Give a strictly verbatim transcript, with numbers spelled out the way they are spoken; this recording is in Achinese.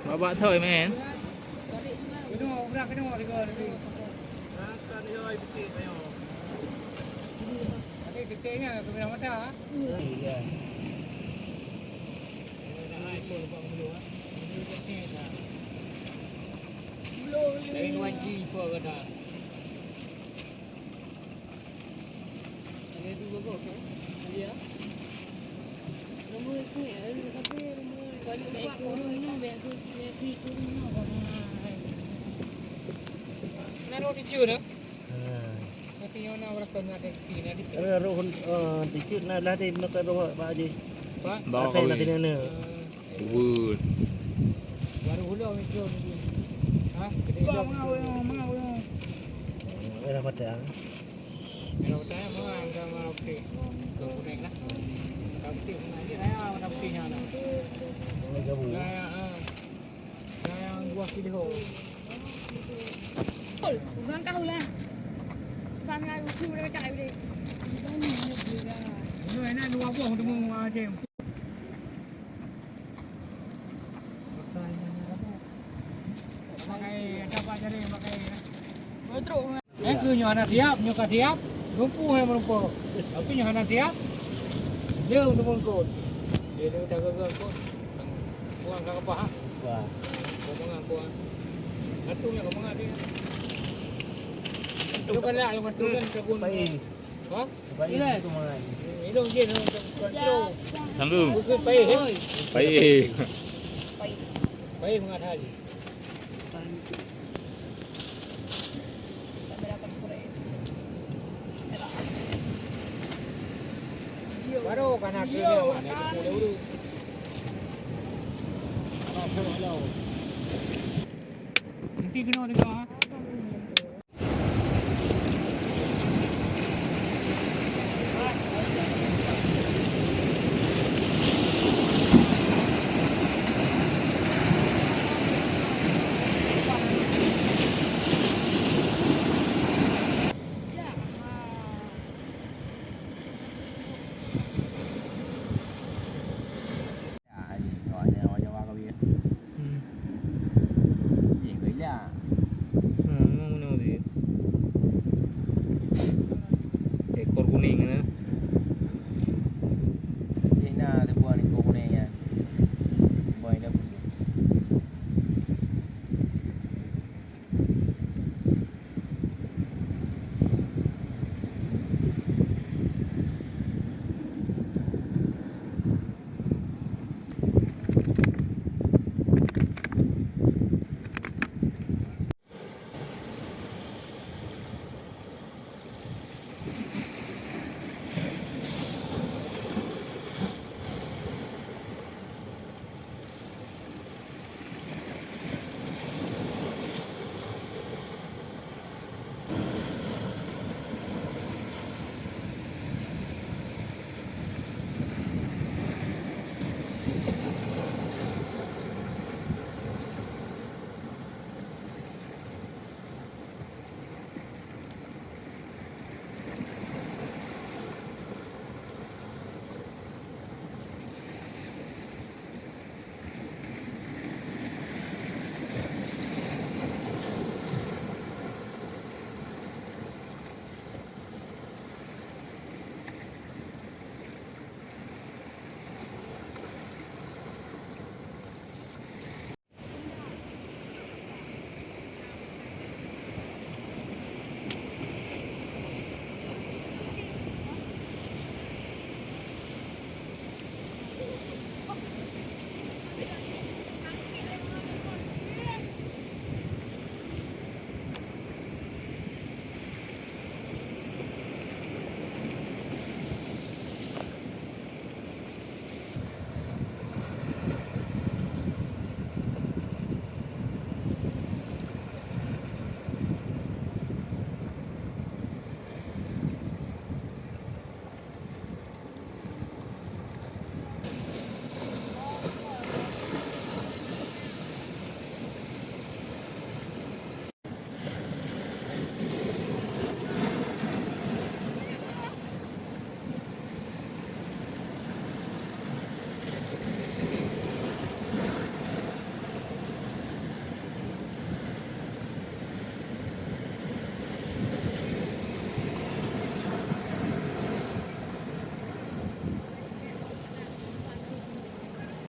Babak thoi, men. Naruh di jeu dah. Ha. Tapi nyoe na ureueng peungat di sini, di sini. Eh, roh, eh, di jeu na lah di mata roh Pak Haji. Pak? Bawa kawin. Nanti nana. Wud. Baru hula mikro ni. Ha? Kau mau, mau, mau. Eh, dah patah. Kalau saya mau, saya mau oke. Kau kuning lah. Kau putih mana? Dia raya warna putihnya ada. Oh, jabu. Raya, ah. Raya dua kilo. Pul, urusan kau lah. Sana ucu mereka udah. Ini enak dua buah temu, ah, Jem. Pakai, ada apa jari pakai? Betul. Eh, keu nyoe hana siap, nyoe ka siap, lumpuh hai meureumpok. Tapi nyoe hana siap, dia untuk mengkot. Dia, dia tak gagal kot. Buang kat kapah, ha? Wah. Kau mangat, kau, ha? Satu nyoe kau mangat dia. Itu kan lah, yang betul kan, kebun. Baik. Ha? Baik, itu mangat. Hidung jin, hidung kontrol. Sanggu. Bukan baik, eh? Baik. Baik mangat hari. Baru kana keu nyaman, eh, tepuk lé ureueng. Kana keu lé. Nanti kena dengar, ha?